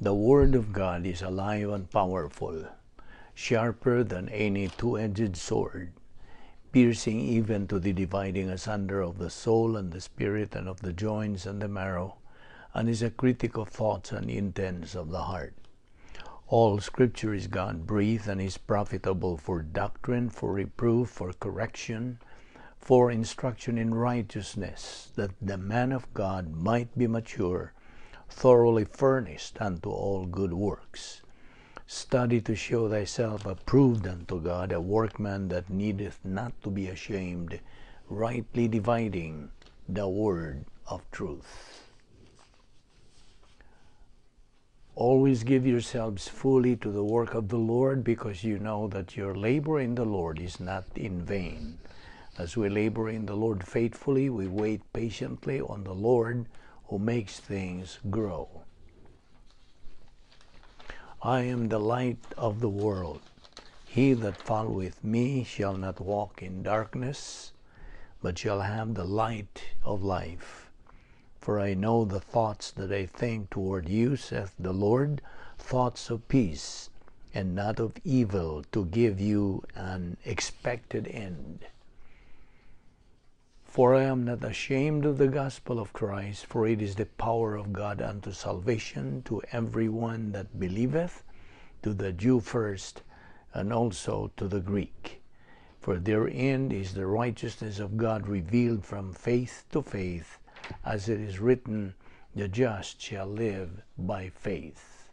The Word of God is alive and powerful, sharper than any two-edged sword, piercing even to the dividing asunder of the soul and the spirit and of the joints and the marrow, and is a critic of thoughts and intents of the heart. All Scripture is God-breathed and is profitable for doctrine, for reproof, for correction, for instruction in righteousness, that the man of God might be mature, thoroughly furnished unto all good works. Study to show thyself approved unto God, a workman that needeth not to be ashamed, rightly dividing the word of truth. Always give yourselves fully to the work of the Lord, because you know that your labor in the Lord is not in vain. As we labor in the Lord faithfully, we wait patiently on the Lord who makes things grow. I am the light of the world. He that followeth me shall not walk in darkness, but shall have the light of life. For I know the thoughts that I think toward you, saith the Lord, thoughts of peace and not of evil, to give you an expected end. For I am not ashamed of the gospel of Christ, for it is the power of God unto salvation to every one that believeth, to the Jew first, and also to the Greek. For therein is the righteousness of God revealed from faith to faith, as it is written, the just shall live by faith.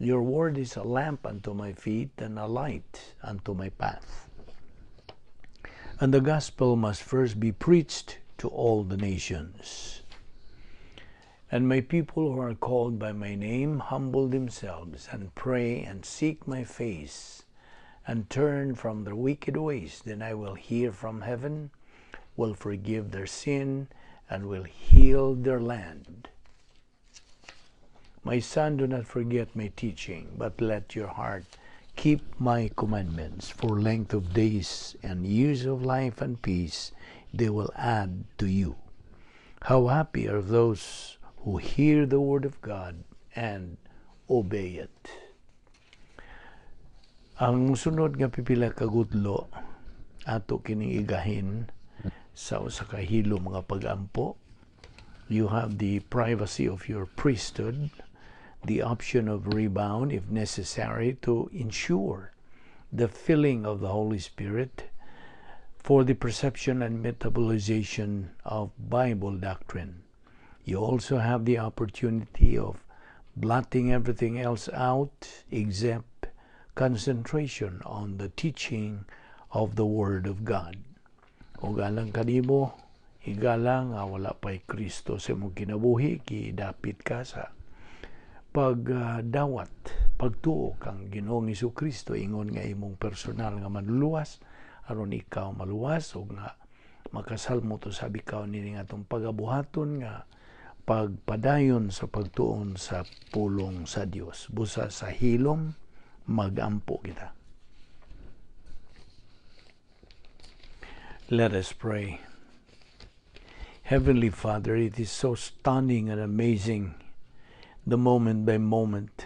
Your word is a lamp unto my feet and a light unto my path. And the gospel must first be preached to all the nations. And my people who are called by my name humble themselves and pray and seek my face and turn from their wicked ways, then I will hear from heaven, will forgive their sin, and will heal their land. My son, do not forget my teaching, but let your heart keep my commandments. For length of days and years of life and peace they will add to you. How happy are those who hear the word of God and obey it. Ang musunod nga pipila ka gutlo, ato kining igahin sa usa ka hilom nga pag-ampo. You have the privacy of your priesthood, the option of rebound if necessary to ensure the filling of the Holy Spirit for the perception and metabolization of Bible doctrine. You also have the opportunity of blotting everything else out except concentration on the teaching of the Word of God. Ug alang kanimo, higala nga wala pa'y Kristo sa imong kinabuhi, gidapit ka sa pagdawat, pagtuo kang Ginoong Kristo ingon nga imong personal nga manluluwas aron ikaw maluwas ug nga makasalmo to sabi ka nining atong pagabuhaton nga pagpadayon sa pagtuon sa pulong sa Dios. Busa sa hilom, magampo kita. Let us pray. Heavenly Father, it is so stunning and amazing, the moment by moment,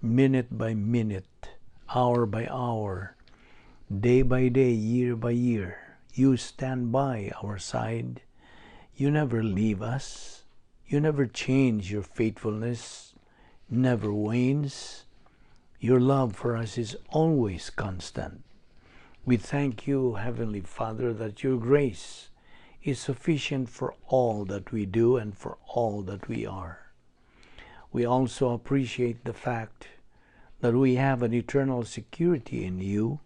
minute by minute, hour by hour, day by day, year by year. You stand by our side. You never leave us. You never change. Your faithfulness never wanes. Your love for us is always constant. We thank you, Heavenly Father, that your grace is sufficient for all that we do and for all that we are. We also appreciate the fact that we have an eternal security in you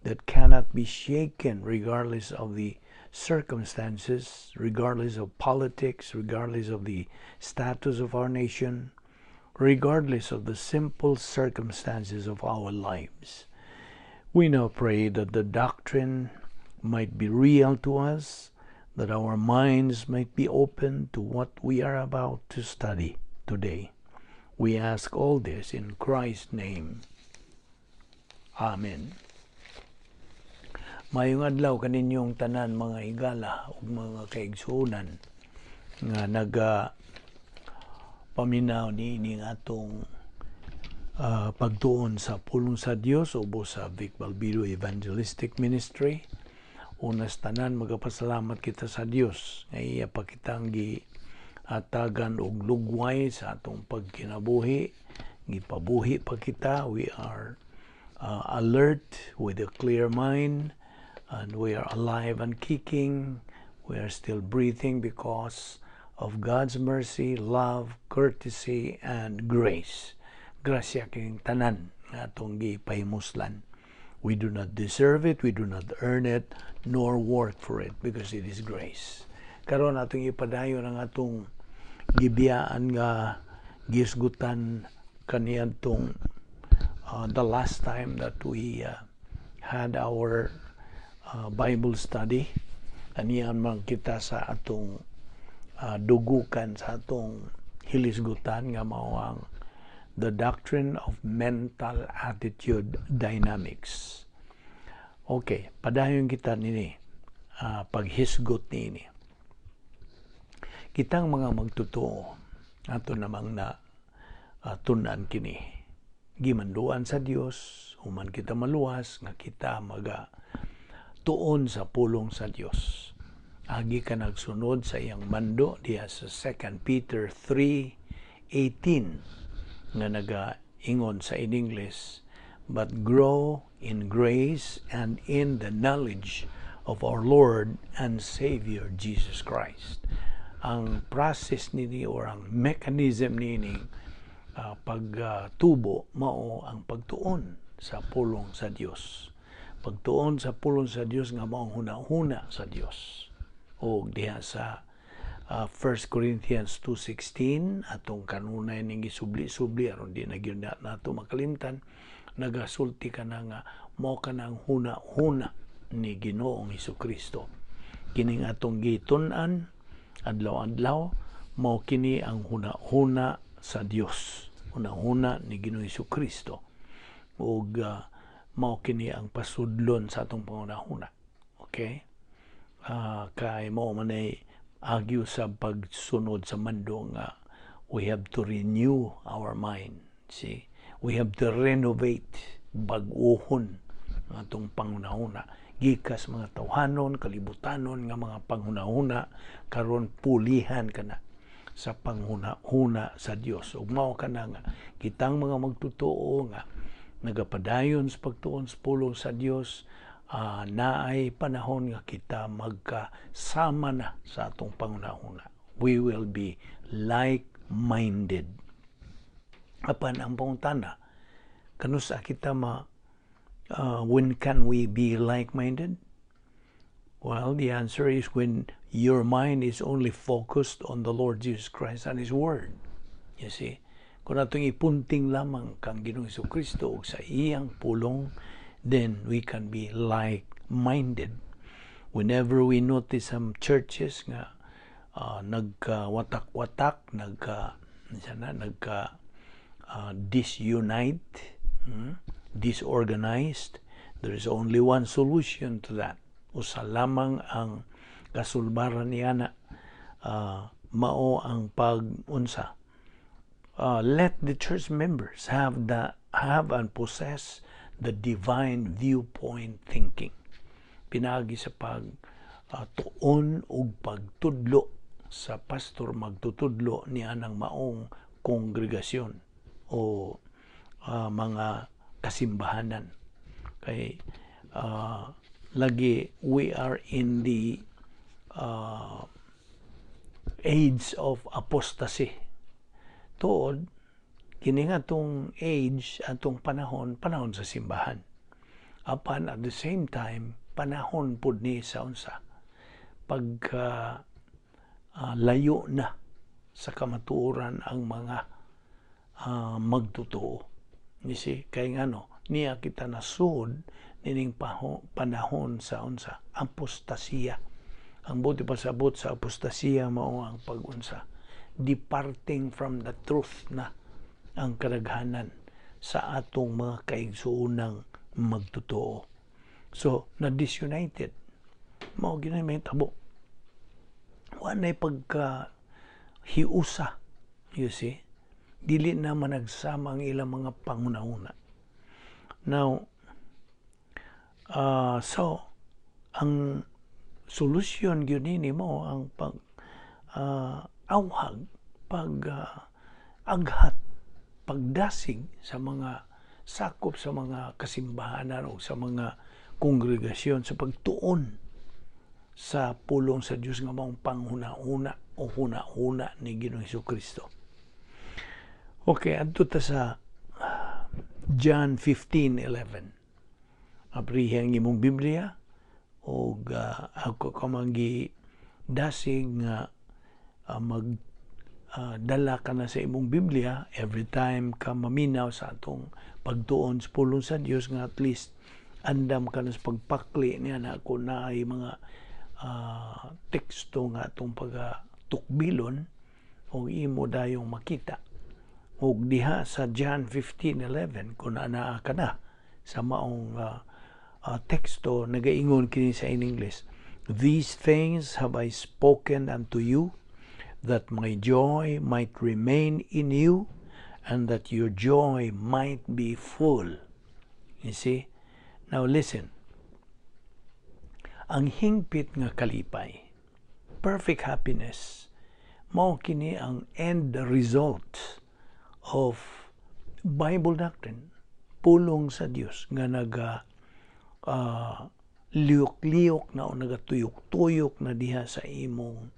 that cannot be shaken regardless of the circumstances, regardless of politics, regardless of the status of our nation, regardless of the simple circumstances of our lives. We now pray that the doctrine might be real to us, that our minds might be open to what we are about to study today. We ask all this in Christ's name. Amen. Mayong adlaw kaninyong tanan, mga higala ug mga kaigsuonan nga naga Paminaw ni atong pagtuon sa pulong sa Dios ubos sa Vic Balbido Evangelistic Ministry. Una sa tanan, magapasalamat kita sa Dios nga iya pa kitang gi-atagan og lugway sa atong pagkinabuhi. Gipabuhi pa kita. We are alert with a clear mind and we are alive and kicking. We are still breathing because of God's mercy, love, courtesy, and grace. Grasya kining tanan nga atong gipahimuslan. We do not deserve it, we do not earn it, nor work for it because it is grace. Karon, atong ipadayon ang atong gibiyaan nga gisgutan kaniadtong the last time that we had our Bible study. Anian man kita sa atong dugukan sa atong hilisgutan nga mao ang the doctrine of mental attitude dynamics. Okay, padayon kita nini paghisgot niini. Kitang mga magtotoo, ato namang na tun-an kini. Gimanduan sa Dios, human kita maluwas nga kita maga tuon sa pulong sa Dios. Agi ka nagsunod sa iyang mando diha sa 2 Peter 3:18 nga nagaingon sa in English, "But grow in grace and in the knowledge of our Lord and Savior Jesus Christ." Ang process nini or ang mechanism nini pagtubo mao ang pagtuon sa pulong sa Dios. Pagtuon sa pulong sa Dios nga mao ang hunahuna sa Dios. O diha sa 1 Corinthians 2:16, atong kanunay ning gisubli-subli aron di na gyud nato makalimtan, nagasulti ka na nga mao ka nang huna-huna ni Ginoong Kristo. Kining atong gitun-an adlaw-adlaw, mao kini ang huna-huna sa Dios, huna-huna ni Ginoong Kristo, ug mao kini ang pasudlon sa atong panghuna-huna, okay? Kay mao man ay agi sa pagsunod sa mando nga we have to renew our mind. See? We have to renovate, bag-uhon ang atong panghunahuna. Gikas mga tawhanon, kalibutanon nga mga panghunahuna, karon pulihan ka na sa panghuna-huna sa Dios. Ug mao ka na nga kitang mga magtotoo nga nagapadayon sa pagtuon sa pulong sa Dios, naay panahon nga kita magkasama na sa atong panghunahuna. We will be like-minded. Apan ang pangutana, kanusa kita ma when can we be like-minded? Well, the answer is when your mind is only focused on the Lord Jesus Christ and His Word. You see? Kung atong ipunting lamang kang Ginoong Kristo ug sa iyang pulong, then we can be like-minded. Whenever we notice some churches nga nagka-watak-watak, nagka sana nagka disunite, disorganized, there is only one solution to that. Usa lamang ang kasulbaran niya na mao ang pag-unsa. Let the church members have and possess the divine viewpoint thinking. Pinaagi sa pag tuon ug pagtudlo sa pastor magtutudlo niya ng maong kongregasyon o mga kasimbahanan. Kay lagi we are in the age of apostasy. Tuod, kini nga atong age, atong panahon, panahon sa simbahan. Apan at the same time, panahon pud ni sa unsa pagka layo na sa kamatuoran ang mga magtotoo. You see, kay ngano, niya kita nasud nining panahon sa unsa apostasiya. Ang buot pasabot sa apostasiya mao ang pagunsa, departing from the truth na ang kadaghanan sa atong mga kaigsuonang magtotoo. So, na disunited. Mao gyud may tabo. Wa nay pagka hiusa. You see? Dili na managsama ang ilang mga panghuna-huna. Now, so, ang solusyon gyud nini mo ang pag awhag, pag aghat, pagdasig sa mga sakop sa mga kasimbahanan o sa mga kongregasyon sa pagtuon sa pulong sa Dios nga maong panghuna-huna o huna-huna ni Ginoong Kristo. Okay, adto ta sa John 15:11. Abrihi ang imong Biblia og ako ka dasig nga mag dala ka na sa imong Biblia every time ka maminaw sa atong pagtuon sa pulong sa Dios, nga at least andam ka na sa pagpakli niya na ako na ay mga teksto nga atong pagatukbilon o imo dayong makita. Ug diha sa John 15:11, kung anaa ka na sa maong teksto, nagaingon kini sa in English, "These things have I spoken unto you, that my joy might remain in you and that your joy might be full." You see? Now listen. Ang hingpit nga kalipay, perfect happiness, mao kini ang end result of Bible doctrine, pulong sa Dios nga naga liyok-liyok na o nagatuyok-tuyok na diha sa imong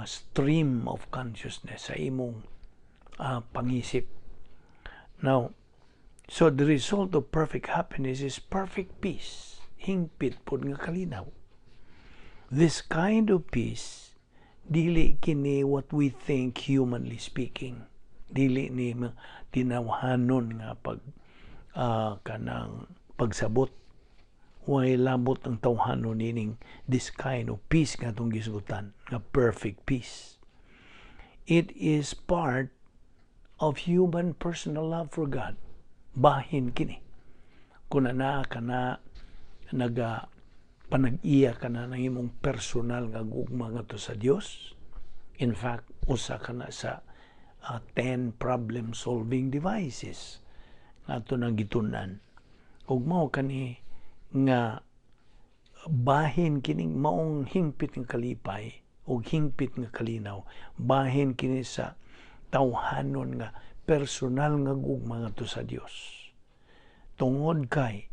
stream of consciousness, sa imong pangisip. Now, so the result of perfect happiness is perfect peace. Hingpit pod nga kalinaw. This kind of peace, dili kini what we think, humanly speaking. Dili ni tinawhanon nga pag kanang pagsabot. Way labot ang tawhanon nining this kind of peace nga atong gisgutan, nga perfect peace. It is part of human personal love for God. Bahin kini. Kung naa ka na naga panag-iya ka na ng imong personal nga gugma ngadto sa Dios. In fact, usa ka na sa 10 problem solving devices nga ato nang gitun-an. Ug mao kani nga bahin kining maong hingpit nga kalipay ug hingpit nga kalinaw, bahin kini sa tawhanon nga personal nga gugma ngadto sa Dios. Tungod kay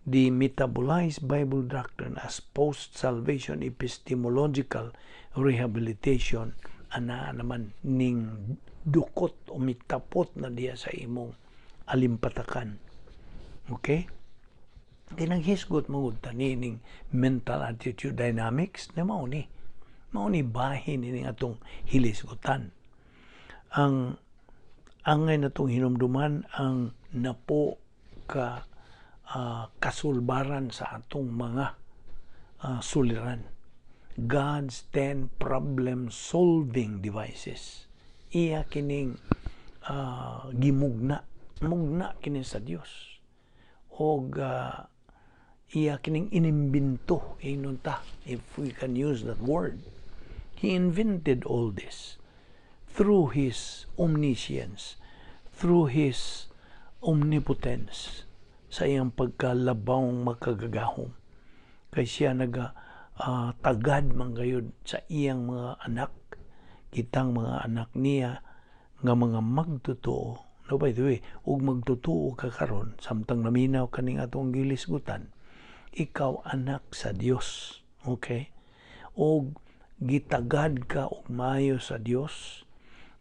the metabolized Bible doctrine as post-salvation epistemological rehabilitation ana naman ning dukot o mitapot na diya sa imong alimpatakan. Okay? Kay naghisgot mo ta ning mental attitude dynamics na mao ni. Mao ni bahin ini atong hilisgutan. Ang angay natong hinumduman ang napo ka kasulbaran sa atong mga suliran. God's 10 problem solving devices. Iya kining gimugna. Mugna kini sa Dios. Og iya kining inimbento, ingnon ta, if we can use that word. He invented all this through his omniscience, through his omnipotence, sa iyang pagkalabawng makagagahom. Kay siya naga tagad man gayud sa iyang mga anak, kitang mga anak niya nga mga magtotoo. No, by the way, ug magtotoo ka karon samtang naminaw kaning atong gilisgutan, ikaw anak sa Dios. Okay? Og gitagad ka og maayo sa Dios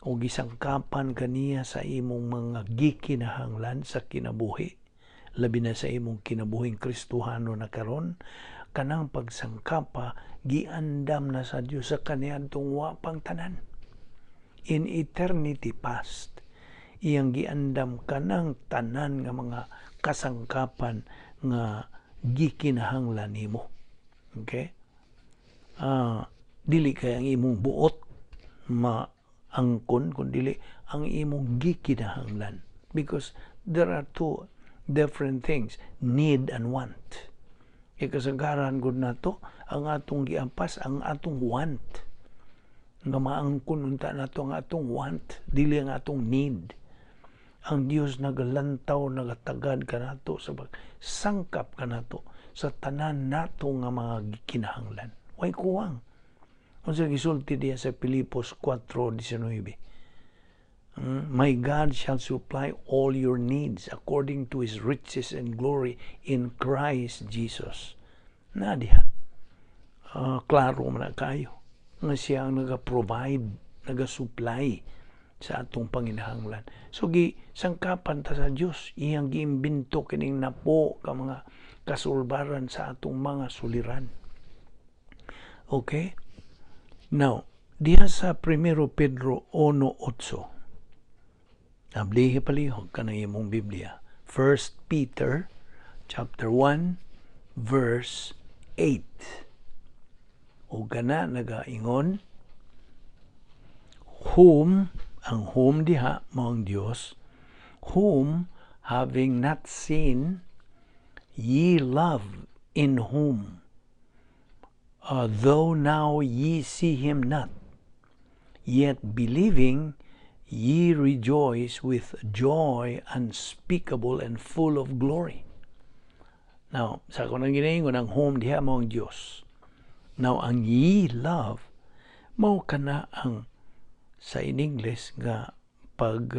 o gisangkapan kaniya sa imong mga gikinahanglan sa kinabuhi, labi na sa imong kinabuhing Kristohano na karon. Kanang pagsangkapa giandam na sa Dios sa kaniadtong wa pang tanan. In eternity past, iyang giandam kanang tanan nga mga kasangkapan nga gikinahanglan nimo. Okay? Dili kay ang imong buot maangkon, kun dili ang imong gikinahanglan, because there are two different things, need and want. Kay kasagaran gud nato, ang atong giampas ang atong want. Nga maangkon unta nato ang atong want, dili ang atong need. Ang Dios nagalantaw, nagatagad kanato sa sangkap kanato sa tanan nato nga mga kinahanglan. Way kuwang. Unsa gisulti diya sa Pilipos 4:19? "My God shall supply all your needs according to His riches and glory in Christ Jesus." Na diha. Klaro man na kayo nga siya ang naga-provide, naga-supply sa atong panginahanglan. So gi sangkapan ta sa Dios, iyang giimbento kining napo ka mga kasulbaran sa atong mga suliran. Okay? Now, diha sa 1 Pedro 1:8. Ablihi palihog kanang imong Biblia. 1 Peter chapter 1 verse 8. O kana nagaingon, "Whom," ang "whom" diha mao ang Dios, "whom having not seen ye love, in whom though now ye see him not, yet believing ye rejoice with joy unspeakable and full of glory." Now, sa ako nang ginaingon, ang "whom" diha mao ang Dios. Now, ang "ye love," mao kana ang sa in English nga pag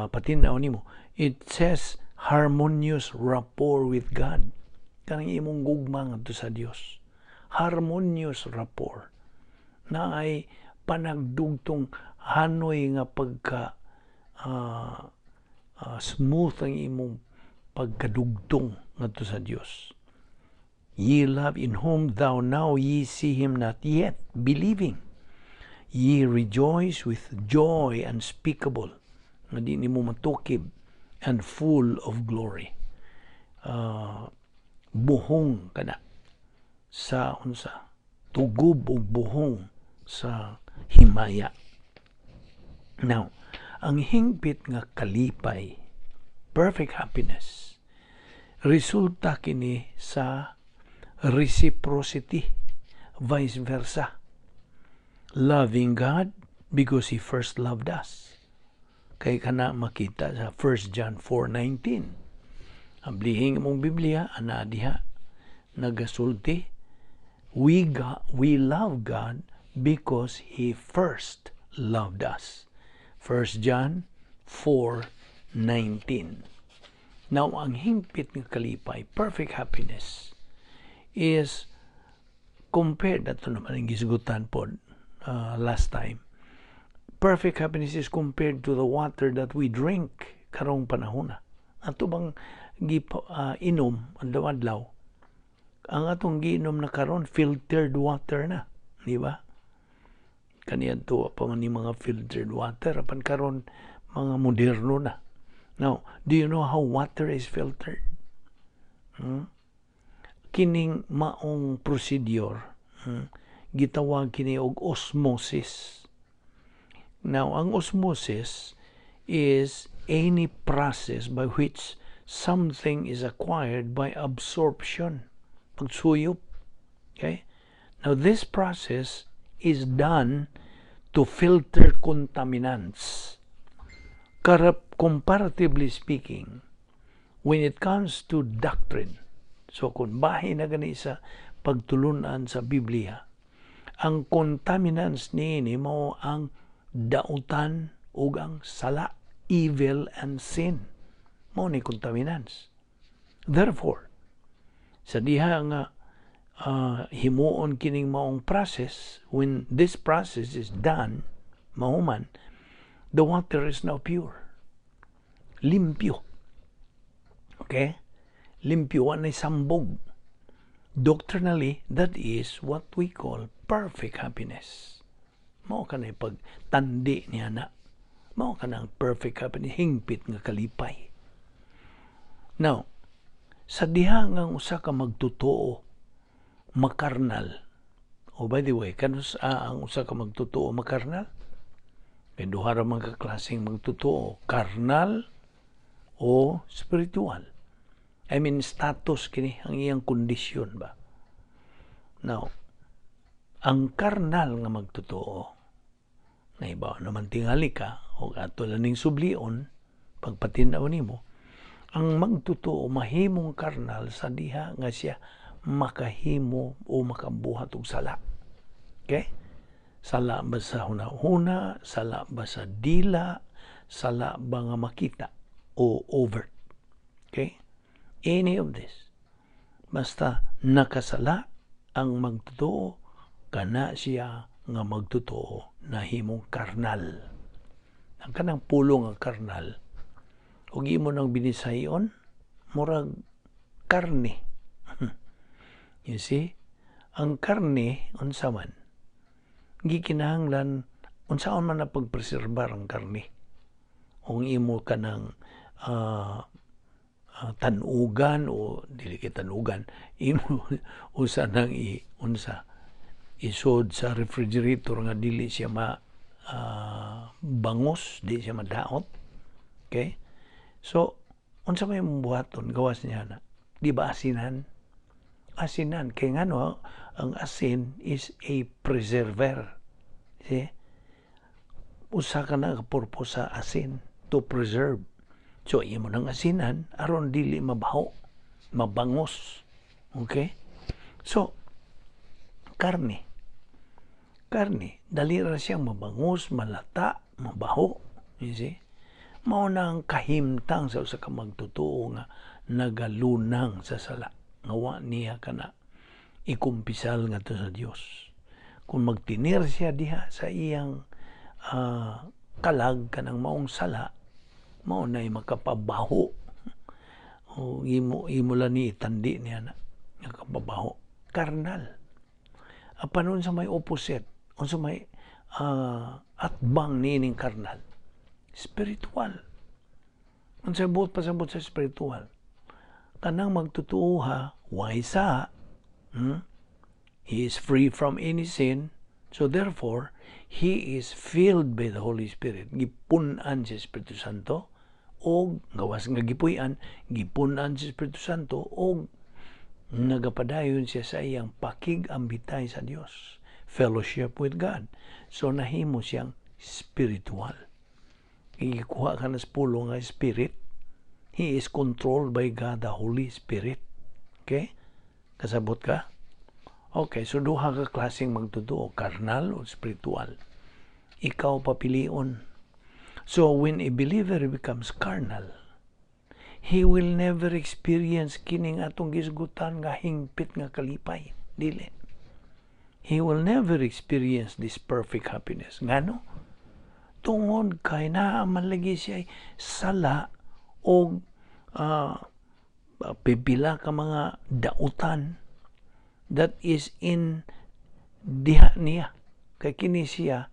patinaw nimo, it says harmonious rapport with God. Kanang imong gugma ngadto sa Dios. Harmonious rapport. Na ay panagdugtong, hanoy nga pagka smooth ang imong pagkadugtong ngadto sa Dios. "Ye love, in whom though now ye see him not, yet believing ye rejoice with joy unspeakable," nga di nimo matukib, "and full of glory." Buhong kana sa unsa, tugob og buhong sa himaya. Now, ang hingpit nga kalipay, perfect happiness, resulta kini sa reciprocity, vice versa. Loving God because He first loved us. Kay kana makita sa 1 John 4:19. Ablihing imong Biblia, ana diha, nagasulti, we love God because He first loved us. 1 John 4:19. Now, ang hingpit nga kalipay, perfect happiness, is compared, ato naman ang gisgutan pod last time. Perfect happiness is compared to the water that we drink karong panahon na. Ato bang inom adlaw-adlaw? Ang atong giinom na karon, filtered water na, di ba? Kaniadto pa man ni mga filtered water, apan karon mga moderno na. Now, do you know how water is filtered? Hmm? Kining maong procedure, gitawag kini og osmosis. Now, ang osmosis is any process by which something is acquired by absorption. Pagsuyop. Okay? Now, this process is done to filter contaminants. Comparatively speaking, when it comes to doctrine, so kung bahin na gani sa pagtulunan sa Biblia, ang contaminants niini mao ang dautan ug ang sala, evil and sin. Mao ni contaminants. Therefore, sa diha nga himuon kining maong process, when this process is done, mahuman, the water is now pure. Limpyo. Okay? Limpyo, wa sambog. Doctrinally, that is what we call perfect happiness. Mao kanay pagtandi niya na. Mao kanang perfect happiness, hingpit nga kalipay. Now, sa diha nga usa ka magtotoo makarnal. Oh, by the way, kanus ang usa ka magtotoo makarnal? Kay duha ra man ka klaseng magtotoo, karnal o spiritual. I mean, status kini ang iyang kondisyon ba. Now, Ang karnal nga magtotoo, nahibaw naman tingali ka, o ato lang ning sublion, pagpatinaw nimo, ang magtotoo mahimong karnal sa diha nga siya makahimo o makabuhat og sala. Okay? Sala ba sa huna-huna, sala ba sa dila, sala ba nga makita o overt. Okay? Any of this. Basta nakasala ang magtotoo, kana siya nga magtotoo nahimong karnal. Ang kanang pulong nga karnal, ug imo nang binisayon, murag karne. You see? Ang karne, unsa man, gikinahanglan unsaon man na pagpreserbar ang karne. Kung imo kanang tanugan o dili kay tanugan, imo usa nang i unsa isod sa refrigerator nga dili siya ma bangos, di siya madaot. Okay? So, unsa may imong buhaton gawas niya na? Di ba asinan? Asinan kay ngano, ang asin is a preserver. See? Usa ka na ka purpose sa asin, to preserve. So imo nang asinan aron dili mabaho, mabangos. Okay? So karne. Karne, dali ra siyang mabangos, malata, mabaho. You see? Mao na ang kahimtang sa usa ka magtotoo nga nagalunang sa sala. Nga wa niya kana ikumpisal ngadto sa Dios. Kung magtinir siya diha sa iyang kalag kanang maong sala, mao nay makapabaho. O imo imo lang ni itandi niya na nakapabaho. Karnal. Apan unsa may opposite, unsa may atbang niining karnal? Spiritual. Unsa buot pasabot sa spiritual? Kanang magtotoo ha, way sa, He is free from any sin. So therefore, he is filled by the Holy Spirit. Gipun-an sa Espiritu Santo og gawas nga gipuy-an, gipun-an sa Espiritu Santo og nagapadayon siya sa iyang pakig-ambitay sa Dios. Fellowship with God. So nahimo siyang spiritual. Ikuha ka na sa pulong nga spirit. He is controlled by God the Holy Spirit. Okay? Kasabot ka? Okay, so duha ka klaseng magtotoo, karnal o spiritual. Ikaw papilion. So when a believer becomes carnal, he will never experience kining atong gisgutan nga hingpit nga kalipay. Dili. He will never experience this perfect happiness. Ngano? Tungod kay naa man lagi siya sala o pipila ka mga dautan that is in diha niya. Kay kini siya,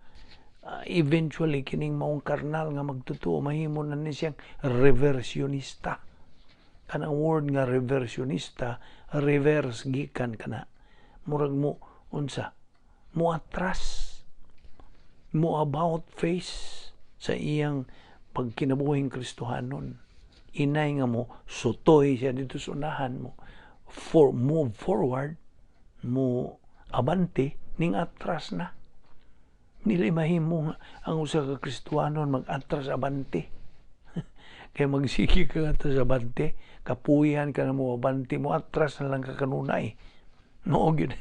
eventually kining maong karnal nga magtotoo, mahimo na ni siyang reversionista. Kanang word nga reversionista, reverse gikan kana. Murag mo unsa? Mo atras, mo about face sa iyang pagkinabuhing Kristohanon. Inay nga mo sutoy siya dito sa unahan mo for move forward, mo abante, ning atras na. Dili mahimo nga ang usa ka Kristohanon mag-atras abante. Kay magsige ka atras abante, kapuyan ka na mo abante, mo atras na lang ka kanunay. Mao gyud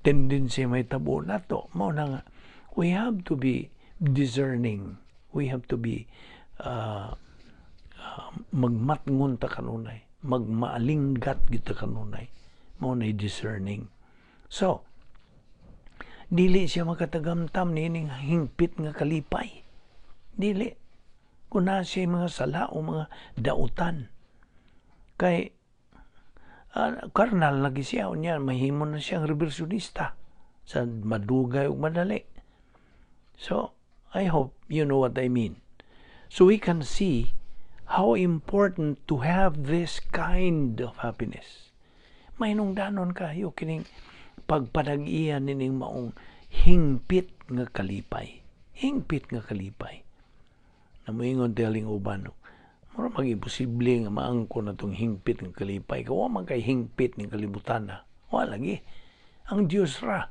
tendency may tabo nato. Mao na nga we have to be discerning. We have to be magmatngon ta kanunay, magmaalinggat gyud ta kanunay. Mao na discerning. So, dili siya makatagamtam niining hingpit nga kalipay. Dili. Kung naa siya mga sala o mga dautan. Kay karnal lagi siya unya mahimo na siyang reversionista sa madugay ug madali. So, I hope you know what I mean. So we can see how important to have this kind of happiness. Mahinungdanon kayo kining pagpanag-iya nining maong hingpit nga kalipay. Hingpit nga kalipay. Namuingon tingaling uban, mura mag imposible nga maangko na tong hingpit nga kalipay. Kay wa man kay hingpit ning kalibutan na. Wa lagi. Ang Dios ra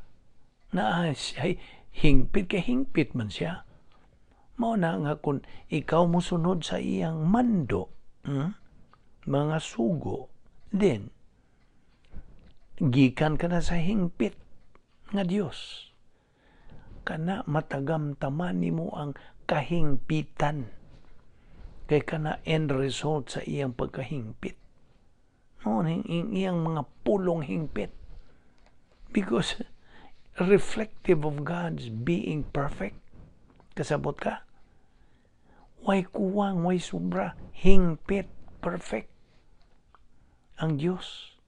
na siya hingpit, kay hingpit man siya. Mao na nga kung ikaw mosunod sa iyang mando, mga sugo, then gikan ka na sa hingpit nga Dios. Kana matagamtaman nimo ang kahingpitan. Kay kana end result sa iyang pagkahingpit. Mao ning iyang mga pulong hingpit. Because reflective of God's being perfect. Kasabot ka? Way kuwang, way sobra, hingpit, perfect ang Dios.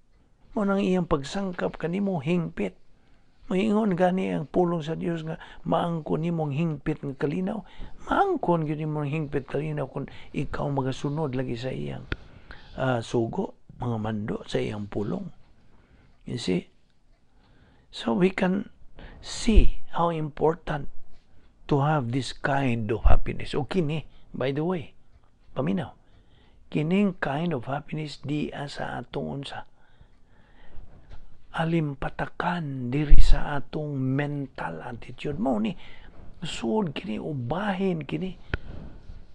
Mao nang iyang pagsangkap kanimo hingpit. Moingon gani ang pulong sa Dios nga maangkon nimo ang hingpit nga kalinaw. Maangkon gyud nimo ang hingpit kalinaw kung ikaw magasunod lagi sa iyang sugo, mga mando, sa iyang pulong. You see? So we can see how important to have this kind of happiness. O kini, by the way, paminaw, kining kind of happiness di sa atong unsa, alimpatakan diri sa atong mental attitude. Mao ni suod kini, ubahin kini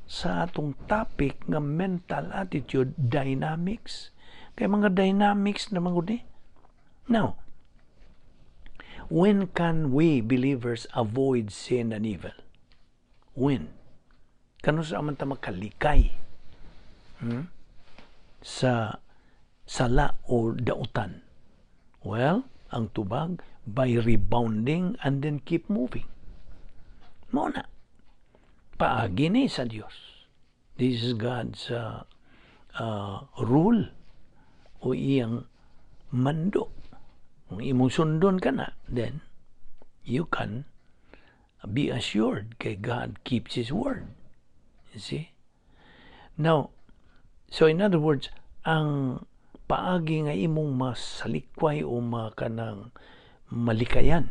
sa atong topic nga mental attitude dynamics, kay mga dynamics na man ni. Now, when can we believers avoid sin and evil? When kanus-a man ta makalikay sa sala o dautan? Well, ang tubag, by rebounding and then keep moving. Mao na. Paagi ni sa Dios. This is God's rule o iyang mando. Kung imong sundon ka na, then you can be assured kay God keeps His word. You see? Now, so in other words, ang paagi nga imong masalikway o makanang malikayan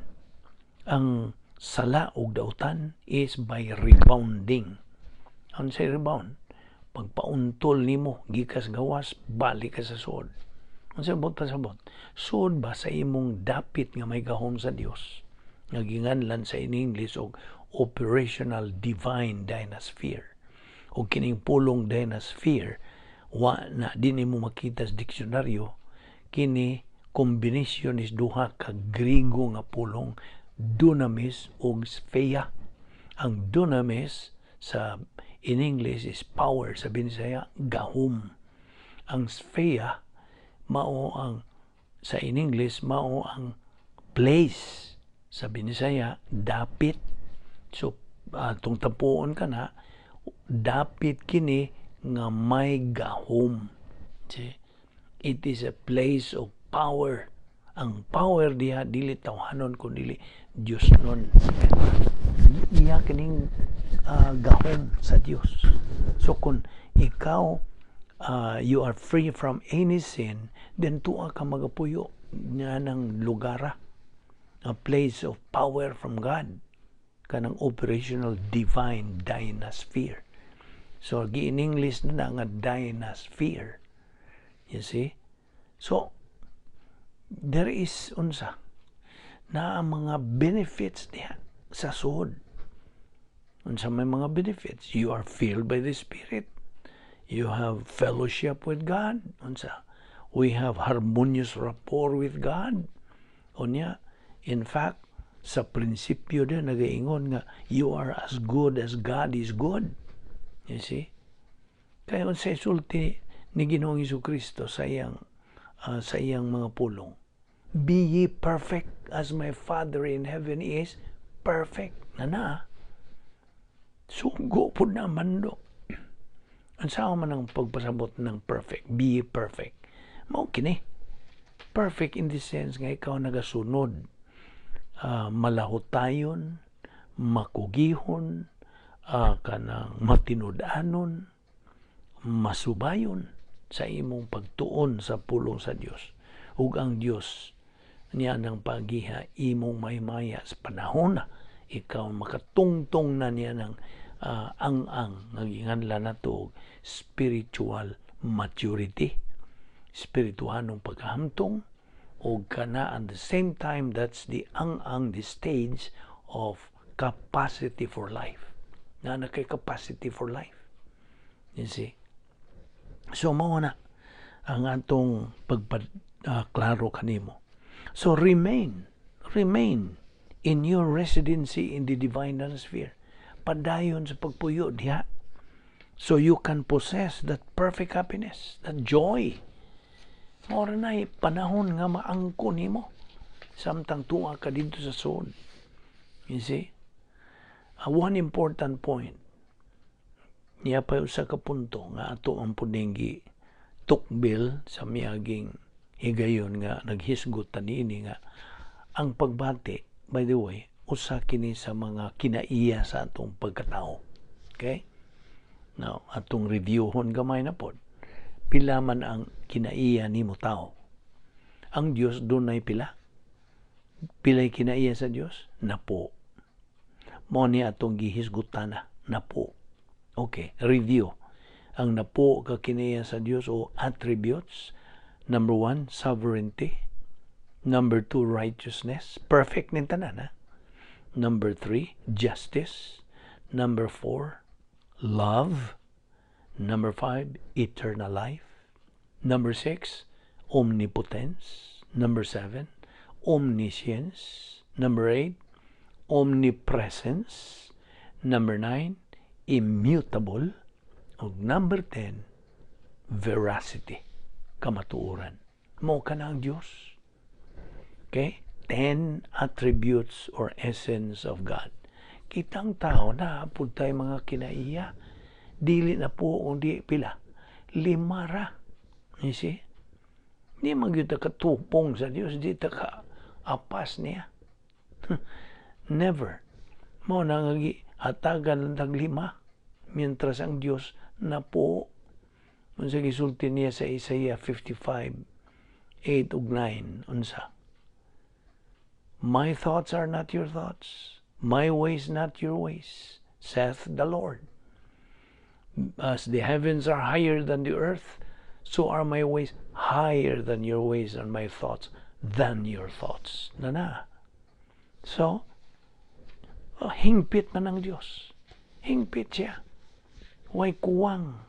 ang sala ug dautan is by rebounding. Ano say rebound? Pagpauntol nimo gikas gawas, balik ka sa suod. Unsa buot pasabot? Suod ba sa imong dapit nga may gahom sa Dios, nga ginganlan sa in English og operational divine dynasphere. O kining pulong dynasphere, wa na di nimo makita sa diksyonaryo. Kini combination is duha ka Griego nga pulong, dunamis ug sphere. Ang dunamis sa in English is power, sa Binisaya gahom. Ang sphere mao ang sa in English mao ang place, sa Binisaya dapit. So atong tapuon ka na dapit kini nga may gahom. See? It is a place of power. Ang power diha dili tawhanon kun dili Dios nun. Iya kining gahom sa Dios. So kung ikaw you are free from any sin, then tuwa ka magapuyo nga ng lugara, a place of power from God, kanang operational divine dynasphere. So gi in English na nga dynasphere. You see? So there is unsa na ang mga benefits diha sa suod. Unsa may mga benefits? You are filled by the Spirit. You have fellowship with God. Unsa? We have harmonious rapport with God. Unya, in fact, sa prinsipyo din nagaingon nga you are as good as God is good. You see? Kaya unsay sulti ni Ginoong Kristo sa iyang mga pulong? "Be ye perfect as my Father in heaven is perfect." Na na. Sugo pud na, mando. Ang sao man ang pagpasabot ng perfect? Be ye perfect. Mao kini. Perfect in the sense nga ikaw nagasunod. Malahutayon, makugihon, kanang matinud-anon, masubayon sa imong pagtuon sa pulong sa Dios. Ug ang Dios niya ng pagiha imong maymaya sa panahon na ikaw makatungtong na niya ng ang-ang nga ginganlan nato og spiritual maturity, spirituhanong pagkahamtong. O kana at the same time, that's the ang the stage of capacity for life. Na na kay capacity for life. You see? So mao na ang atong pagpa-klaro kanimo. So remain in your residency in the divine sphere. Padayon sa pagpuyo diha. So you can possess that perfect happiness, that joy. Mora na panahon nga maangko nimo samtang tuwa ka didto sa sulod. You see? One important point. Niya pa usa ka punto nga ato ang puding tukbil sa miaging higayon nga naghisgot ta niini nga ang pagbati, by the way, usa kini sa mga kinaiya sa atong pagkatao. Okay? Now, atong reviewhon gamay na pod. Pila man ang kinaiya nimo tao? Ang Dios dunay pila? Pilay kinaiya sa Dios? Napo. Mo ni atong gihisgutan na napo. Okay, review. Ang napo ka kinaiya sa Dios o attributes. Number one, sovereignty. Number two, righteousness. Perfect nin tanan, ha? Number three, justice. Number four, love. Number five, eternal life. Number six, omnipotence. Number seven, omniscience. Number eight, omnipresence. Number nine, immutable. Ug number 10, veracity, kamatuoran. Mo ka na ang Diyos. Okay? 10 attributes or essence of God. Kitang tao na pud tay mga kinaiya. Dili na po kundi pila? Lima ra. You see? Di magyud ta katupong sa Dios, di ta ka apas niya. Never. Mao na nga hatagan lang lima. Mientras ang Dios na po, unsa gisulti niya sa Isaiah 55, 8 ug 9, unsa? "My thoughts are not your thoughts, my ways not your ways, saith the Lord. As the heavens are higher than the earth, so are my ways higher than your ways and my thoughts than your thoughts." Na na. So, oh, hingpit man ang Diyos. Hingpit siya. Way kuwang.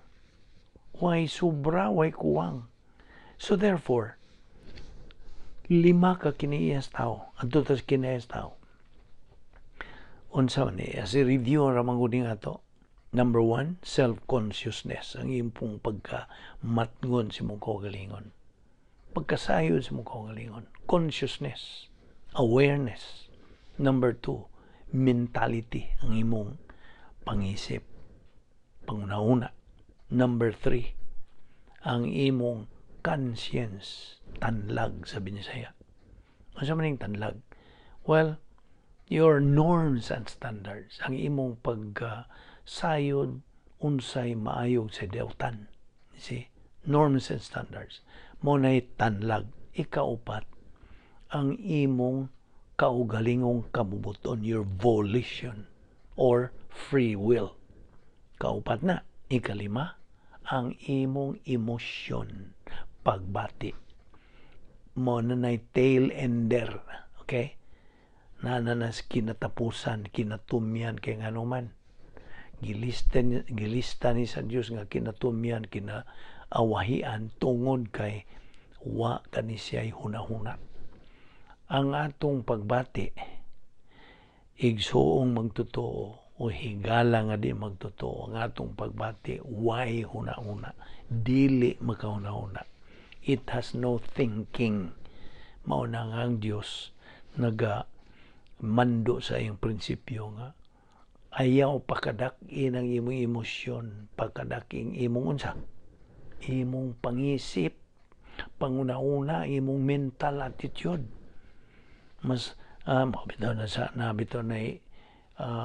Way sobra, way kuwang. So therefore, lima ka kinaiyas tao. Adto tas kinaiyas tao. Unsa man ni? As review ra man gud ato. Number one, self-consciousness. Ang imong pagka matngon sa imong kaugalingon. Pagkasayod sa imong kaugalingon. Consciousness. Awareness. Number two, mentality. Ang imong pangisip. Panguna-una. Number three, ang imong conscience. Tanlag sa Binisaya. Ano man yung tanlag? Well, your norms and standards. Ang imong pagkasayod unsay maayo sa dautan. See? Norms and standards. Mo na tanlag. Ikaupat, ang imong kaugalingong kabubuton, your volition or free will. Kaupat na. Ikalima, ang imong emosyon, pagbati. Mo na nay tail ender. Okay? Na nanas kinatapusan, kinatumyan kay ngano man. Gilista ni sa Dios nga kinatumyan, kinaawahian tungod kay wa kani siya'y hunahuna. Ang atong pagbati, igsuong magtotoo o higala nga di magtotoo, ang atong pagbati way huna-huna, dili makahuna-huna. It has no thinking. Mao na nga ang Dios naga mando sa iyong prinsipyo nga ayaw pakadak-in ang imong emosyon, pakadak-in imong unsa, imong pangisip, panguna-una, imong mental attitude. Mas bitaw na sa na bitaw na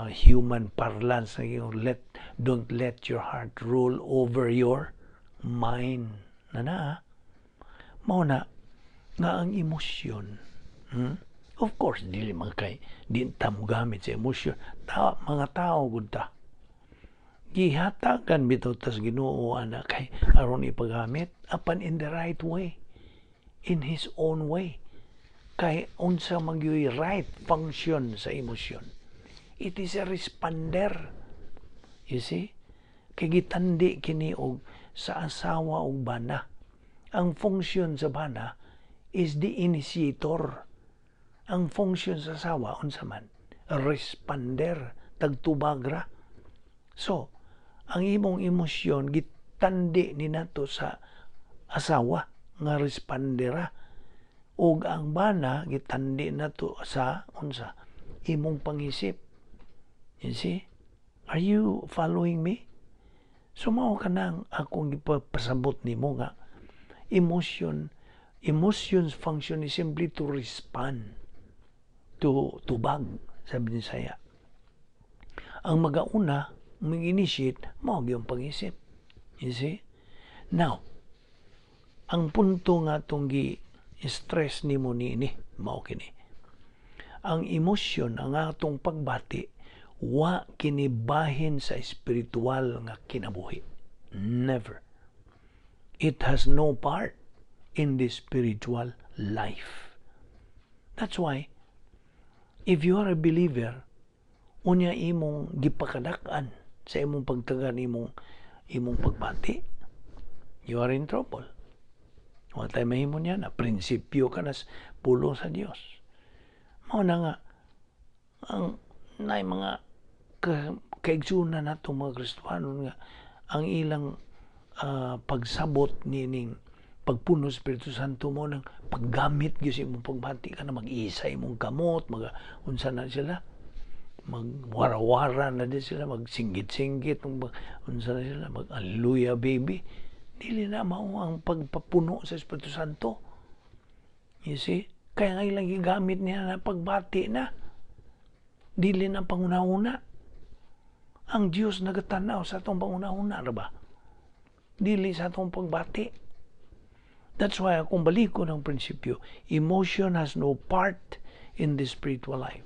human parlance na yung let don't let your heart rule over your mind. Na na mao na nga ang emosyon, Of course, dili man kay di ta mo gamit sa emosyon. Ta, mga tao gud ta. Gihatagan bitaw tas Ginoo ana kay aron ipagamit apan in the right way, in His own way. Kay unsa man gyuy right function sa emosyon? It is a responder. You see? Kay gitandi kini og sa asawa og bana. Ang function sa bana is the initiator. Ang function sa asawa unsa man? Responder, tagtubagra. So, ang imong emosyon gitandi ni nato sa asawa nga respondera, ug ang bana gitandi nato sa unsa? Imong pangisip. You see? Are you following me? So mao kanang akong gipasabot nimo nga emotions function is simply to respond, to tubag sa Binisaya. Ang magauna, mag-initiate, mao gyud pangisip. You see? Now, ang punto nga atong gi stress nimo niini, mao kini. Ang emosyon, ang atong pagbati, wa kini bahin sa espiritual nga kinabuhi. Never. It has no part in the spiritual life. That's why, if you are a believer, unya imong gipakadak-an sa imong pagtagan imong pagbati, you are in trouble. Wa tay mahimo niya na prinsipyo ka na pulong sa Dios. Mao na nga ang nay mga kaigsunan nato, mga Kristohanon, nga ang ilang pagsabot nining pagpuno sa Espiritu Santo mo ng paggamit gyud sa imong pagbati ka na mag-isa imong kamot, mag unsa na sila, magwara-wara na din sila, magsinggit-singgit, unsa na sila, mag "Hallelujah baby." Dili na mao ang pagpapuno sa Espiritu Santo. You see? Kaya nga ilang gigamit niya na pagbati na. Dili na panguna-una. Ang Diyos nagatanaw sa atong panguna-una, ba? Dili sa atong pagbati. That's why akong baliko ng prinsipyo, emotion has no part in the spiritual life.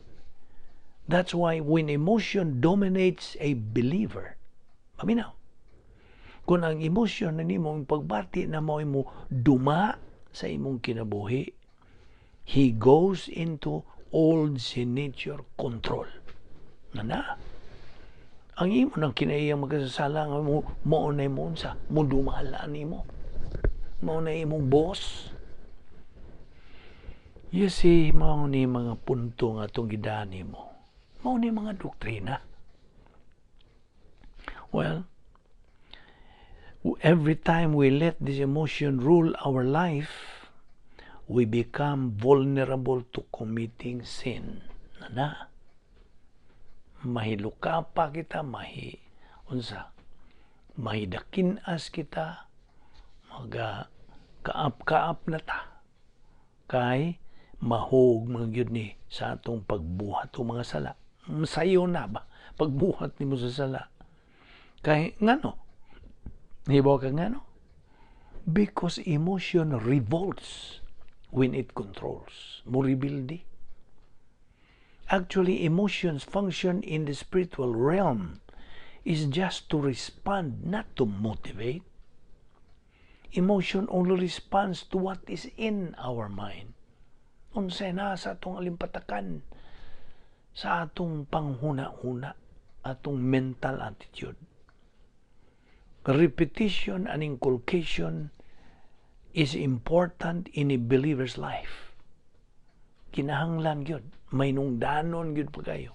That's why when emotion dominates a believer, paminaw, kung ang emosyon na nimo ang pagbati na mo duma sa imong kinabuhi, he goes into old sin nature control. Na na. Ang imo nang kinaiyang magkasasala nga mo mao na mo unsa, mo dumala nimo. Mao na imong boss. You see, mao ni mga punto nga atong gidani mo. Mao ni mga doktrina. Well, every time we let this emotion rule our life, we become vulnerable to committing sin. Na na. Mahiluka pa kita, mahi, unsa, mahidakinas kita, maga kaap-kaap na ta. Kay mahog mga gyud ni sa atong pagbuhat o mga sala. Sayo na ba? Pagbuhat nimo sa sala. Kay ngano? Hibaw ka ngano? Because emotion revolts when it controls. Mo rebelde. Actually, emotions function in the spiritual realm is just to respond, not to motivate. Emotion only responds to what is in our mind. Unsay na sa atong alimpatakan, sa atong panghuna-huna, atong mental attitude. Repetition and inculcation is important in a believer's life. Kinahanglan gyud, may nungdanon gyud pa kayo.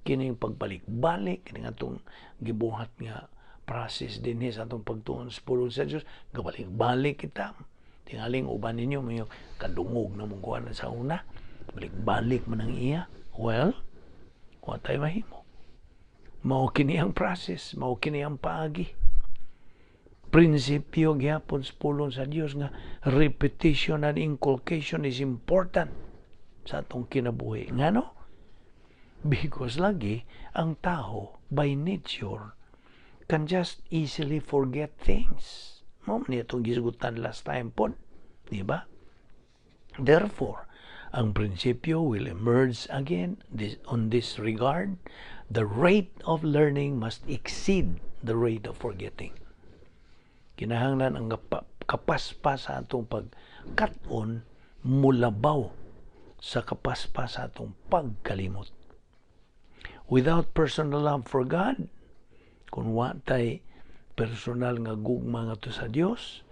Kining pagbalik-balik, kining atong gibuhat nga process dinhi sa atong pagtuon sa pulong sa Dios, gabalik-balik kita. Tingaling uban ninyo may kadungog na mong kuan sa una, balik-balik man ang iya. Well, wa tay mahimo. Mao kini ang process, mao kini ang paagi. Prinsipyo gyapon sa pulong sa Dios nga repetition and inculcation is important sa atong kinabuhi. Ngano? Because lagi ang tao by nature can just easily forget things. Mao man itong gisgutan last time pod, di ba? Therefore, ang prinsipyo will emerge again on this regard. The rate of learning must exceed the rate of forgetting. Kinahanglan ang kapaspas sa atong pagkat-on mulabaw Sa kapaspas sa atong pagkalimot. Without personal love for God, kung wa tay personal nga gugma ngadto sa Dios,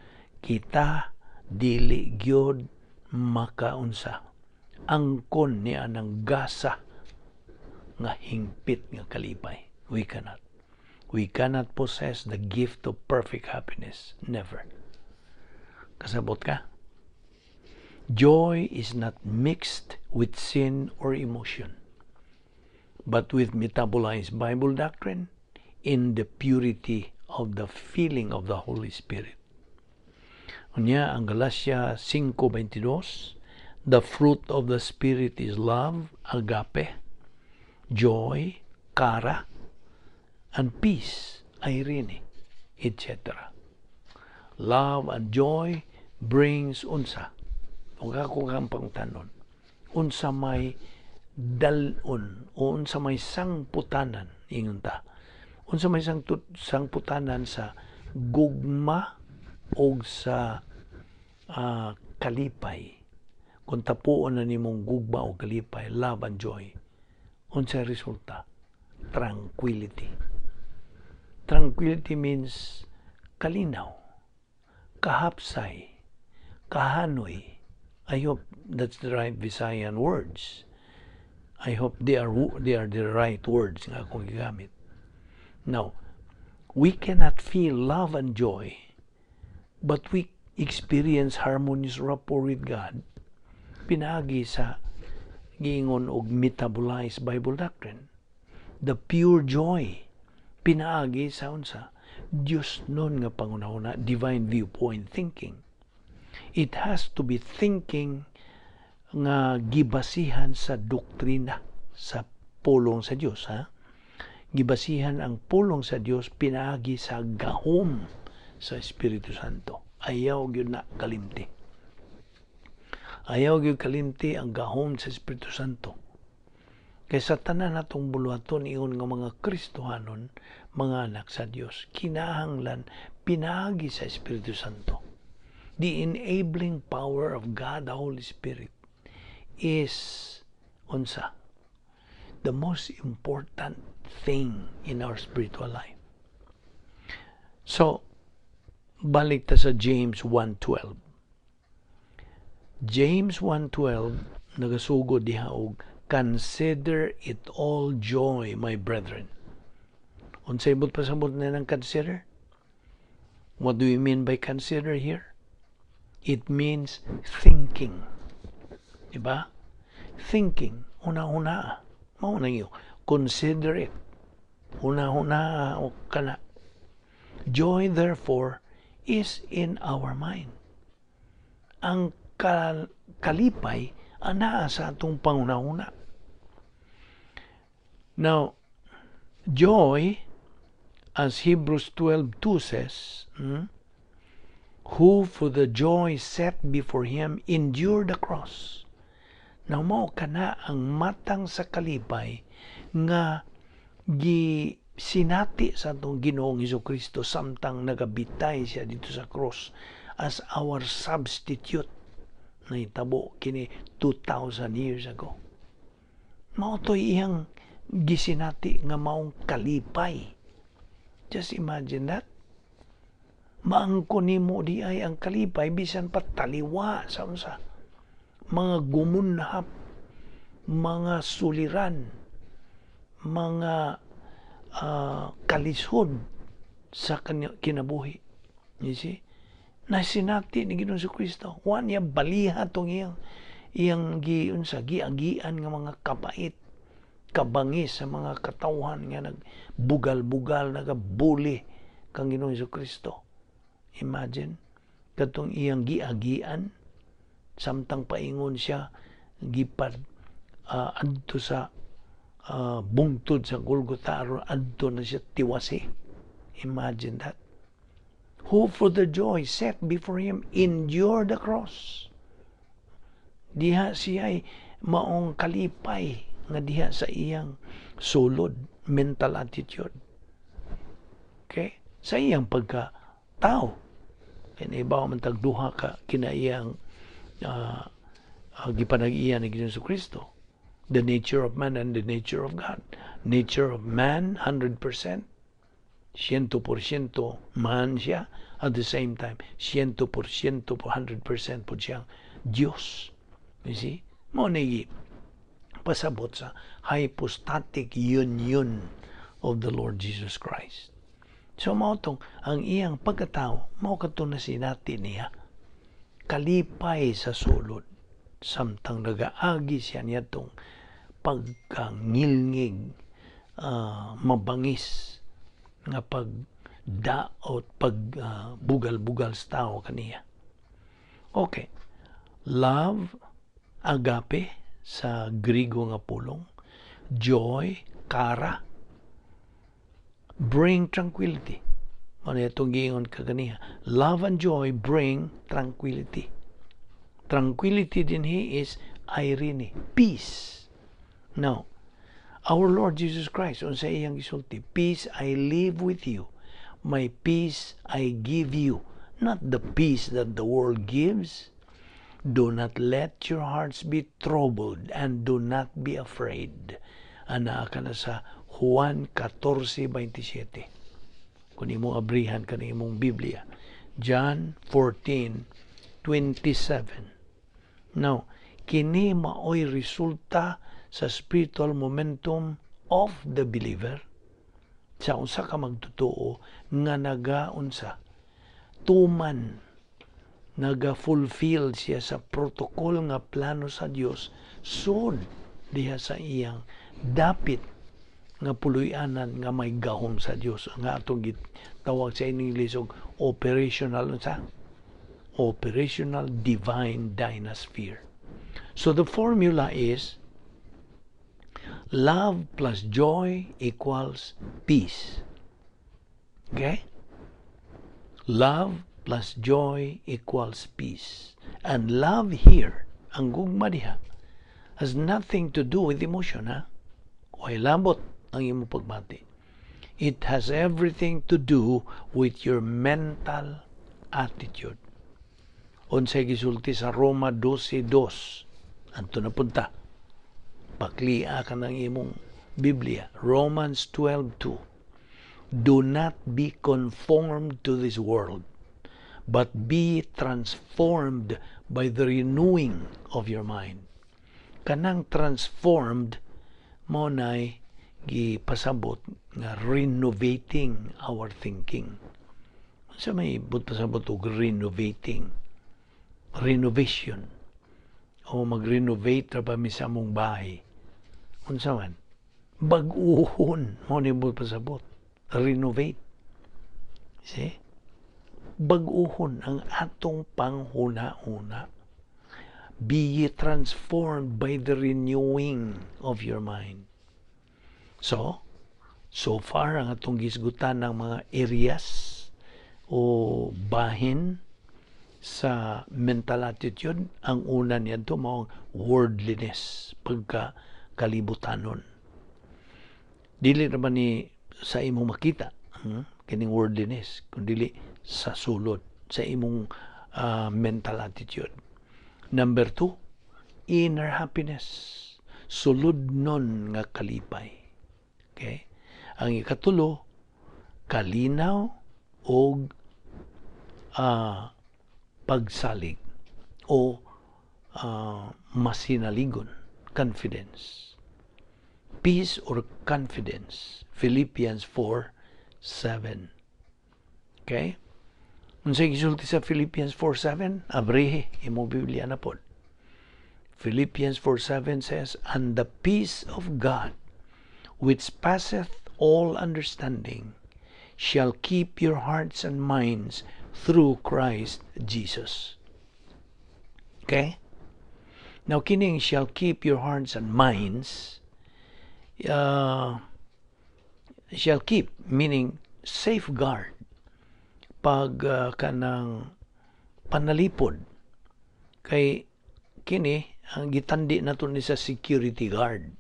kita dili gyud makaunsa angkon ni anang gasa nga hingpit nga kalipay. We cannot. We cannot possess the gift of perfect happiness. Never. Kasabot ka? Joy is not mixed with sin or emotion, but with metabolized Bible doctrine in the purity of the feeling of the Holy Spirit. Unya, ang Galatia 5:22, the fruit of the Spirit is love, agape, joy, chara, and peace, eirene, etc. Love and joy brings unsa? Ug ako kang pangutanon, unsa may dalon o unsa may sangputanan, ingon ta, unsa may sangputanan sa gugma og sa kalipay? Kung tapuon na nimong gugma o kalipay, love and joy, unsa resulta? Tranquility. Tranquility means kalinaw, kahapsay, kahanoy. I hope that's the right Visayan words. I hope they are the right words nga akong gigamit. Now, we cannot feel love and joy, but we experience harmonious rapport with God pinaagi sa giingon og metabolized Bible doctrine. The pure joy pinaagi sa unsa? Dios nun nga pangunahuna, divine viewpoint thinking. It has to be thinking nga gibasihan sa doktrina sa pulong sa Dios, ha? Gibasihan ang pulong sa Dios pinaagi sa gahom sa Espiritu Santo. Ayaw gyud na kalimti. Ayaw gyud kalimti ang gahom sa Espiritu Santo. Kay sa tanan natong buluhaton ingon nga mga Kristohanon, mga anak sa Dios, kinahanglan pinaagi sa Espiritu Santo. The enabling power of God the Holy Spirit is unsa? The most important thing in our spiritual life. So, balik ta sa James 1:12. James 1:12 nagasugod diha og "Consider it all joy, my brethren." Unsay buot pasabot na ng "consider"? What do you mean by "consider" here? It means thinking. Diba? Thinking. Una-una. Mao na iyo. Consider it. Una-una o kana. Joy, therefore, is in our mind. Ang kalipay anaa sa atong panghunahuna. Now, joy, as Hebrews 12:2 says, who for the joy set before him endured the cross. Now, mao kana ang matang sa kalipay nga gi sinati sa atong Ginoong Kristo samtang nagabitay siya dito sa cross as our substitute. Nahitabo kini 2,000 years ago. Mao to'y iyang gisinati nga maong kalipay. Just imagine that. Maangko nimo di ay ang kalipay bisan pa taliwa sa unsa, mga gumunhap, mga suliran, mga kalisod sa kinabuhi. You see? Nasinati ni Ginoong Kristo. Wa niya baliha tong iyang gi unsa, giagian nga mga kapait, kabangis sa mga katawhan nga nagbugal-bugal, nagabuli kang Ginoong Kristo. Imagine katong iyang giagian samtang paingon siya gipad adto sa bungtod sa Golgotha aron adto na siya tiwasi. Imagine that. Who for the joy set before him endured the cross. Diha siya ay maong kalipay nga diha sa iyang sulod, mental attitude. Okay? Sa iyang pagka tao. Kaya ibaw man tag duha ka kinaiyang Gipanag-iya ni Ginoong Kristo. The nature of man and the nature of God. Nature of man, 100%. 100% man siya. At the same time, 100%, 100% po siyang Diyos. You see? Mao ni pasabot sa hypostatic union of the Lord Jesus Christ. So mao tong ang iyang pagkatao, mao kadto na sinati niya. Kalipay sa sulod samtang nagaagi siya niadtong pagkangilngig, mabangis nga pagdaot, pag bugal-bugal sa tao kaniya. Okay. Love, agape sa Grigo nga pulong, joy, chara, bring tranquility. Ano itong giingon kaganiha? Love and joy bring tranquility. Tranquility dinhi is irene, peace. Now, our Lord Jesus Christ, unsa iyang gisulti? "Peace I leave with you. My peace I give you. Not the peace that the world gives. Do not let your hearts be troubled and do not be afraid." Anaa ka na sa Juan 14:27. Kung imong abrihan ka imong Biblia. John 14:27. Now, kini maoy resulta sa spiritual momentum of the believer, sa unsa ka magtotoo nga nagaunsa tuman, naga-fulfill siya sa protocol nga plano sa Dios sud diha sa iyang dapit nga puloy-anan nga may gahom sa Dios, nga atong gitawag sa English og operational, unsa, operational divine dynasphere. So the formula is love plus joy equals peace. Okay? Love plus joy equals peace. And love here, ang gugma diha, has nothing to do with emotion, ha? Way labot ang imong pagmati. It has everything to do with your mental attitude. Unsay gisulti sa Roma 12:2? Adto na punta. Paklia ka ng imong Biblia. Romans 12:2. "Do not be conformed to this world, but be transformed by the renewing of your mind." Kanang transformed mao nay gipasabot nga renovating our thinking. Sa may but pasabot og renovating? Renovation. O mag-renovate ra ba mi sa among bahay? Unsa man? Bag-uhon mao ni but pasabot. Renovate. See? Bag-uhon ang atong panghuna-una. Be ye transformed by the renewing of your mind. So, so far ang atong gisgutan ng mga areas o bahin sa mental attitude, ang una niya mao worldliness, pagka kalibutanon. Dili naman ni sa imong makita, kining worldliness, kundi sa sulod, sa imong mental attitude. Number two, inner happiness. Suludnon nga kalipay. Okay? Ang ikatulo, kalinaw og pagsalig o masinaligon, confidence. Peace or confidence. Philippians 4:7. Okay? Unsay gisulti sa Philippians 4:7? Abrihi imong Biblia na pod. Philippians 4:7 says, "And the peace of God, which passeth all understanding, shall keep your hearts and minds through Christ Jesus." Okay? Now, kining "shall keep your hearts and minds," shall keep, meaning safeguard, pag kanang panalipod. Kay kini, ang gitandi nato ni sa security guard.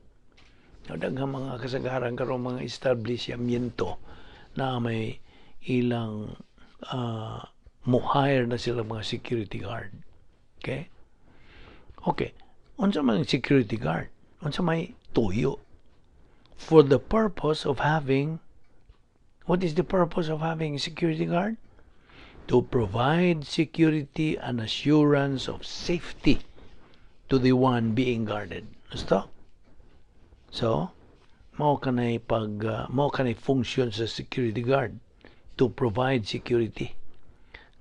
Now, daghang mga kasagaran karon, mga establishmento na may ilang mo-hire na sila mga security guard. Okay? Okay. Unsa man security guard? Unsa may tuyo? For the purpose of having, what is the purpose of having a security guard? To provide security and assurance of safety to the one being guarded. Gusto? So, mao kanay function sa security guard, to provide security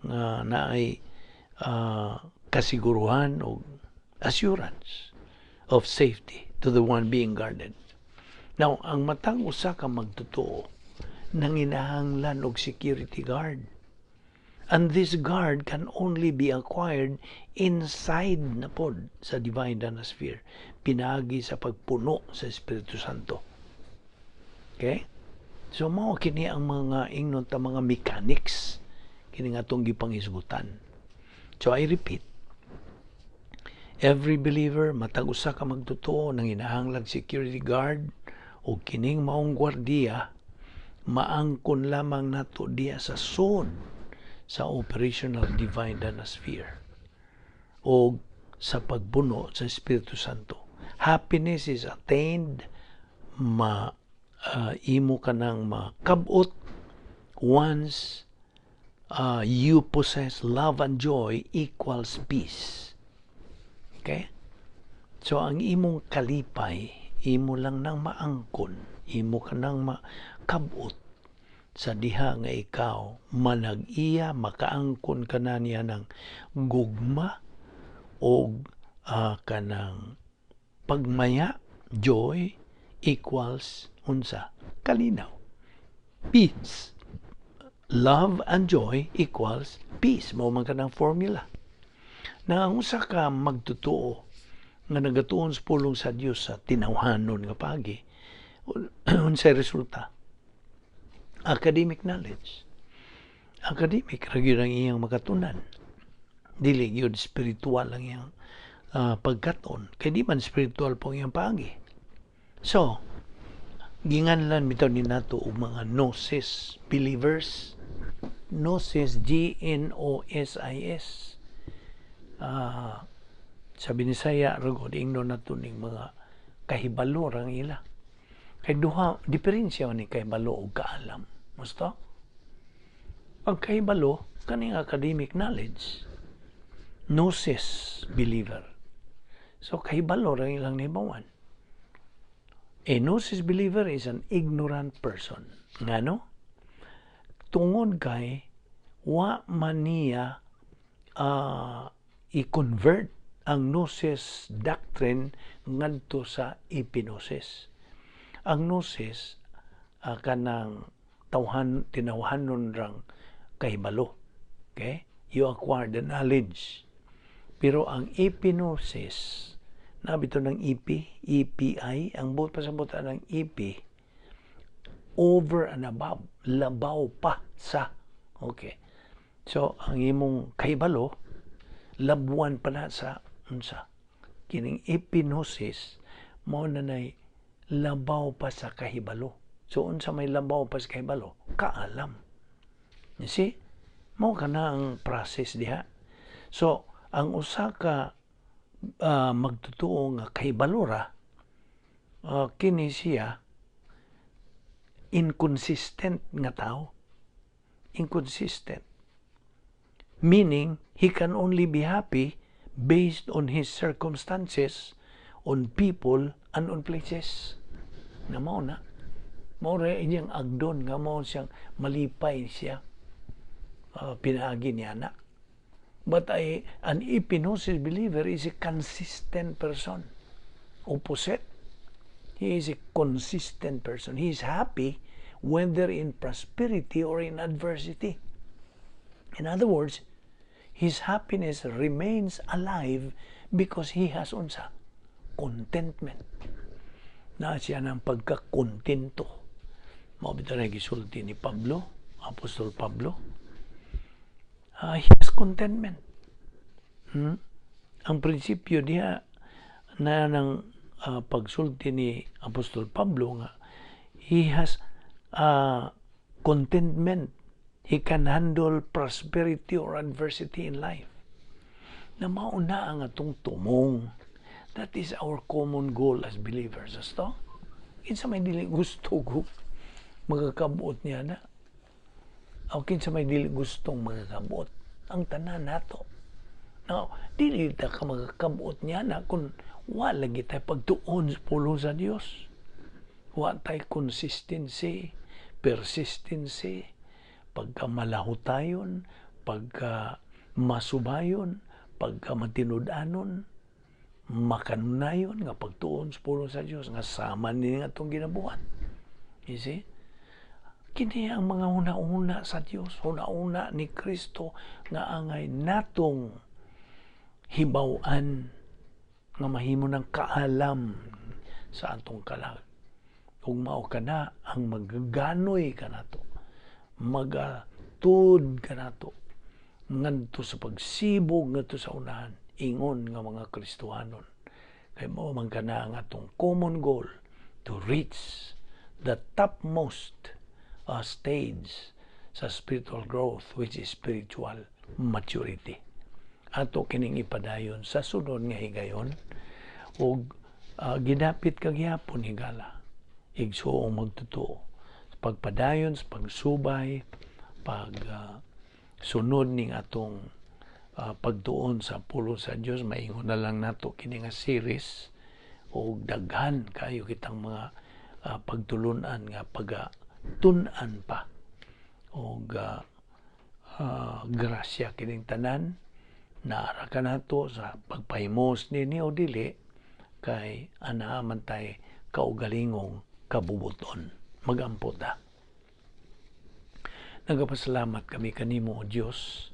nga naay kasiguruhan o assurance of safety to the one being guarded. Now, ang matag usa ka magtotoo nanginahanglan og security guard. And this guard can only be acquired inside na pod sa divine sphere, pinaagi sa pagpuno sa Espiritu Santo. Okay? So mao kini ang mga ingnon ta mga mechanics kini nga atong gipanghisgutan. So I repeat, every believer, matag usa ka magtotoo, nanginahanglan security guard, o kining maong gwardiya maangkon lamang nato diya sa sod sa operational divine sphere o sa pagpuno sa Espiritu Santo. Happiness is attained, ma imo ka nang makabot, once you possess love and joy equals peace. Okay? So ang imong kalipay, imo lang nang maangkon, imo ka nang makabot sa diha nga ikaw manag-iya, makaangkon ka na niya ng gugma o kanang pagmaya, joy equals unsa? Kalinaw, peace. Love and joy equals peace. Mao man kanang formula na ang usa ka magtotoo nga nagatuon sa pulong sa Dios sa tinawhanon nga pagi, unsay resulta? Academic knowledge, academic ra gyud ang iyang makatunan, dili gyud spiritual ang iyang pagkat-on, kay di man spiritual po ang iyang paagi. So ginganlan bitaw ni nato og mga gnosis believers. Gnosis, G N O S I S. Sa Binisaya ragod ingnon nato ning mga kahibalo rang ila, kay duha diferensya ni kahibalo og kaalam. Gusto? Ang kahibalo kaning academic knowledge, gnosis believer. So kahibalo ra ilang nahibawan. A gnosis believer is an ignorant person. Ngano? Tungod kay wa man niya i-convert ang gnosis doctrine ngadto sa epignosis. Ang gnosis, kanang tawhan tinawhanon rang kahibalo. Okay? You acquire the knowledge. Pero ang epignosis, nabito ng EP, EPI, ang buot pasabot ng EP, over and above, labaw pa sa. Okay. So, ang imong kahibalo, labuan pa na sa unsa. Kining epignosis, mao na nay labaw pa sa kahibalo. So, unsa may labaw pa sa kahibalo? Kaalam. You see? Mao kana ang process diha. So, ang usa ka magtotoo nga kahibalo ra, kini siya inconsistent nga tao. Inconsistent. Meaning, he can only be happy based on his circumstances, on people, and on places. Na mao na. Mao ra iyang agdon nga mao siyang malipay siya pinaagi niya na. But an epignosis believer is a consistent person. Opposite. He is a consistent person. He is happy whether in prosperity or in adversity. In other words, his happiness remains alive because he has unsa? Contentment. Na siya ng pagkakontento. Mao bitaw na gisulti ni Pablo, Apostol Pablo. He has contentment. Ang prinsipyo diha na ng pagsulti ni Apostol Pablo nga he has contentment. He can handle prosperity or adversity in life. Na mauna ang atong tumong. That is our common goal as believers. Asto? Kinsa may dili gusto ko magakabot niya na? O kinsa may dili gustong magakabot? Ang tanan nato. Now, dili ta ka magakabot niya na kung wala lagi tayo pagtuon sa pulong sa Dios. Wa tay consistency, persistency, pagka malahutayon, pagka masubayon, pagka matinud-anon, makanunayon nga pagtuon sa pulong sa Dios nga sama ni nga atong ginabuhat. You see? Kini ang mga huna-huna sa Dios, huna-huna ni Kristo nga angay natong hibaw-an nga mahimo ng kaalam sa atong kalag. Kung mao ka na ang magaganoy kanato, magatud kanato ngadto sa pagsibog ngadto sa unahan ingon nga mga Kristohanon. Kay mao man kana ang atong common goal, to reach the topmost stage sa spiritual growth, which is spiritual maturity. Ato kining ipadayon sa sunod nga higayon ug ginapit kagihapon, higala, igsuong magtotoo, pagpadayon sa pagsubay, pag sunod ning atong pagtuon sa pulong sa Dios. Maingon na lang nato kini nga series ug daghan kayo kitang mga pagtulunan nga pagatun-an pa og grasya kining tanan. Naara ka nato sa pagpahimos nini o dili, kay anaa man tay kaugalingong kabubuton. Magampo ta. Nagapasalamat kami kanimo, O Dios,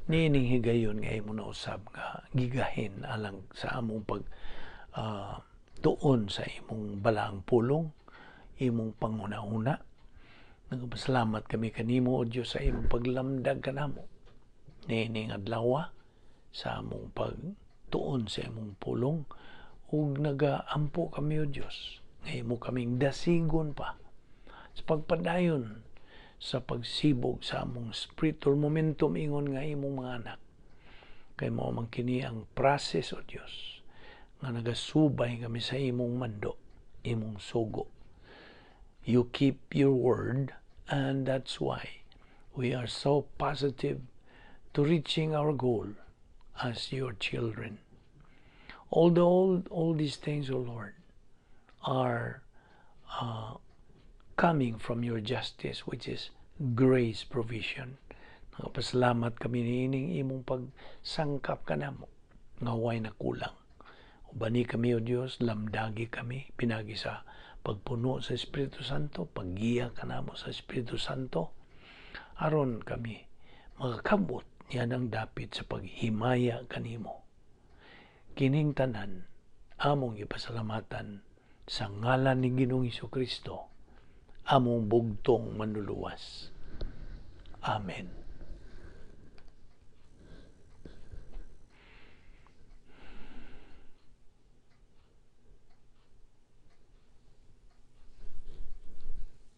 niining higayon nga imo na usab nga gigahin alang sa among pag tuon sa imong balaang pulong, imong panghuna-huna. Nagapasalamat kami kanimo, O Dios, sa imong paglamdag kanamo niining adlaw sa among pagtuon sa imong pulong ug nagaampo kami, O Dios, nga imo kaming dasigon pa sa pagpadayon sa pagsibog sa among spiritual momentum ingon nga imong mga anak. Kay mao man kini ang process, O Dios, nga nagasubay kami sa imong mando, imong sugo. You keep your word, and that's why we are so positive to reaching our goal as your children. Although all these things, O Lord, are coming from your justice, which is grace provision. Nagapasalamat kami niining imong pagsangkap kanamo nga way na kulang. Ubani kami, O Dios, lamdagi kami, pinagi sa pagpuno sa Espiritu Santo, paggiya kanamo sa Espiritu Santo, aron kami makakabot niya ng dapit sa paghimaya kanimo. Kining tanan among ipasalamatan sa ngalan ni Ginoong Kristo, among bugtong manluluwas. Amen.